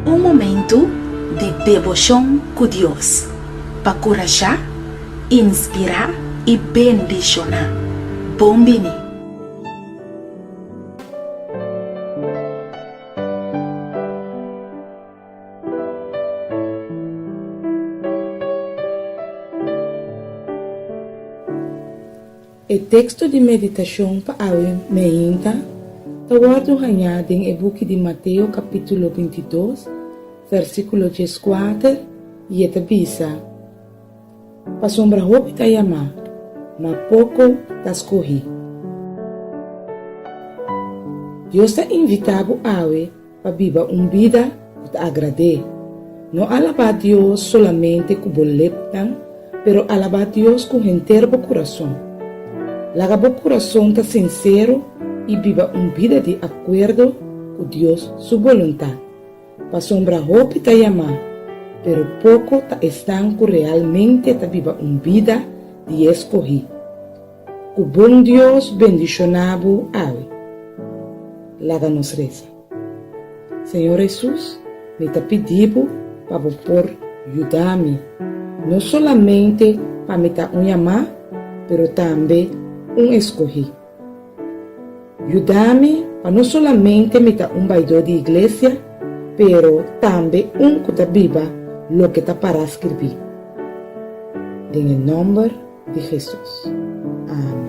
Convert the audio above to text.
Un momentu di deboshon ku Dios pa kurashá, inspirá i bendishoná. Bon bini! E teksto di meditashon pa awe meinta ta wòrdu hañá den e buki di Mateo kapítulo 22, versíkulo 14, i e ta bisa, Pasobra hopi ta yamá, ma poko ta skohí. Dios ta invitá bo awe pa biba un bida ku ta agrad'é. No alabá Dios solamente ku bo lepnan, pero alabá Dios ku henter bo kurason. Laga bo kurason ta sinsero i biba un bida di akuerdo ku Dios su boluntat. Pasobra hopi ta yamá, pero poko ta esnan ku realmente ta biba un bida di e skohí. Ku bon Dios bendishoná bo awe. Laga nos resa. Señor Hesus, mi ta pidi bo pa bo por yuda mi, no solamente pa mi ta un yamá, pero tambe un eskohí. Yuda mi pa no solamente mi ta un baidó di iglesia, pero tambe un ku ta biba loke ta pará skirbí. Den e nòmber di Hesus. Amen.